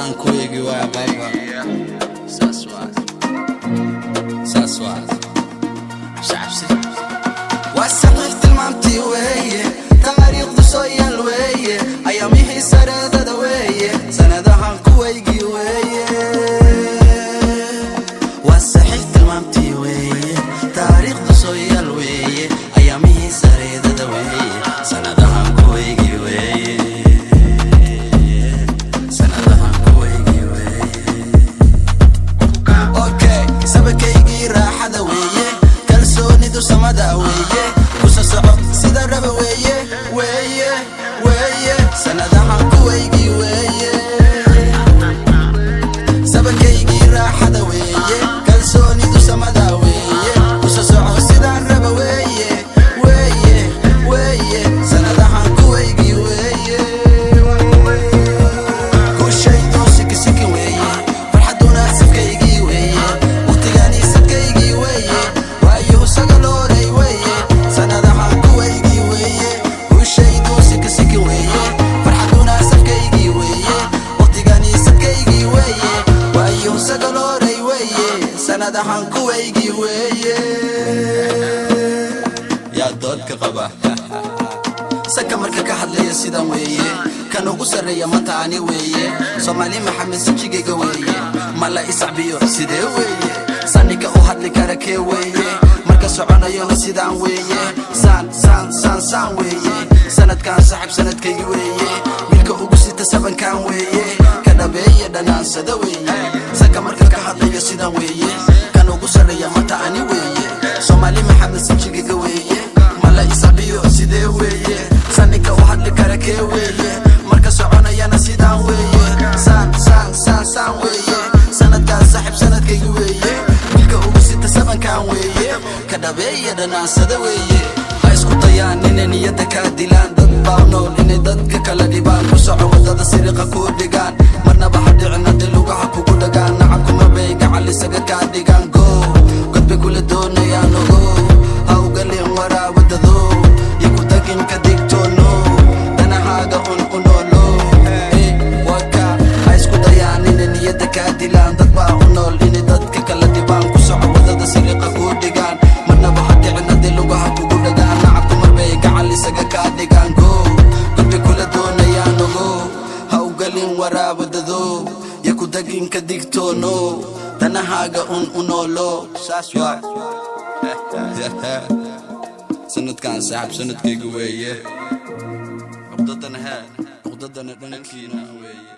Sanadahan kuweygii waaya baaba. Saas waa, saas waa. Cabsi cabsi. Waa saxiix tilmaamtii weeye, taariikhdu soo yaal weeye, ayaamihii sareedada weeye, sanadahan kuwaygii weeye. Waa saxiix tilmaamtii weeye, taariikhdu soo yaal weeye, ayaamihii sareedada weeye, sanadahan kuwaygii weeye, sanadahan kuwaygii weeye. Okay, sabakaygii raaxada weeye, kalsoonidu samada weeye, kusa soco sida raba weeye, weeye, weeye, sanadahan kuwaygii weeye. Sabakaygii raaxada weeye, kalsoonidu samada weeye, kusa soco sidaan raba weeye, weeye, weeye, sanadahan kuwaygii weeye. Guushaydu sikisiki weeye, farxaduna safkaygii weeye, waqtigani sadkaygii weeye, waayuhu sagaloolay weeye, sanadahan kuwaygii weeye. Guushaydu sikisiki weeye, farxaduna safkaygii weeye, waqtigani sadkaygii weeye, waayuhu sagaloolay weeye, sanadahan kuwaygii weeye. Yaa doodka qaba? Sanka marka ka hadlaya sidan weeye, kan ugu sarreeya mataani weeye, Soomaali Maxamed sinjigayga weeye, mala isacbiyo sidee weeye? Sanika u hadli kara kee weeye? Marka soconayona sidaan weeye, saan saan saan saan weeye. Sanadkan saaxib sanadkaygi weeye, wiilka ugu sita sabankan weeye, ka dhabeeye dhanaansada weeye. Sanka marka ka hadlayo sidan weeye, kan ugu sarreeya mataani weeye, Soomaali Maxamed sinjigayga weeye, mala isabiyo sidee weeye? Sanika u hadli kara kee weeye? Marka soconayana sidaan weeye, saan saan saan saan weeye. Sanadkan saaxib sanadkaygi weeye, wiilka ugu sita sabankan weeye, ka dhabeeya dhanaansada weeye. Ha isku dayaan inay niyadda kaa dilaan, dad baa nool inay dadka kala dhibaan. Ku soco wadada siriqa kuu dhigaan, marnaba ha dhicin haddii lugaha kugu dhagaan. Nacabkuma bay gacal isaga kaa dhigaan, go godbay kula doonayaan, ogo ha ugalin waraawadado iyo ku tagin, ka digtoono danahaaga un u noolo. Waka ha isku dayaan inay niyadda kaa dilaan, dad baa u nool inay dadka kala dhibaan. Ku soco wadada siriqa kuu dhigaan, marnaba ha dhicin haddii lugaha kugu dhagaan. Nacabku marbay gacal isaga kaa dhigaan, go godbay kula doonayaan, ogo ha ugalin waraawadado iyo ku tagin, ka digtoono danahaaga un u noolo. Saas waa. Sanadkan saaxib sanadkayga weeye, cuqdadana hee, cuqdadana dhankiina weeye.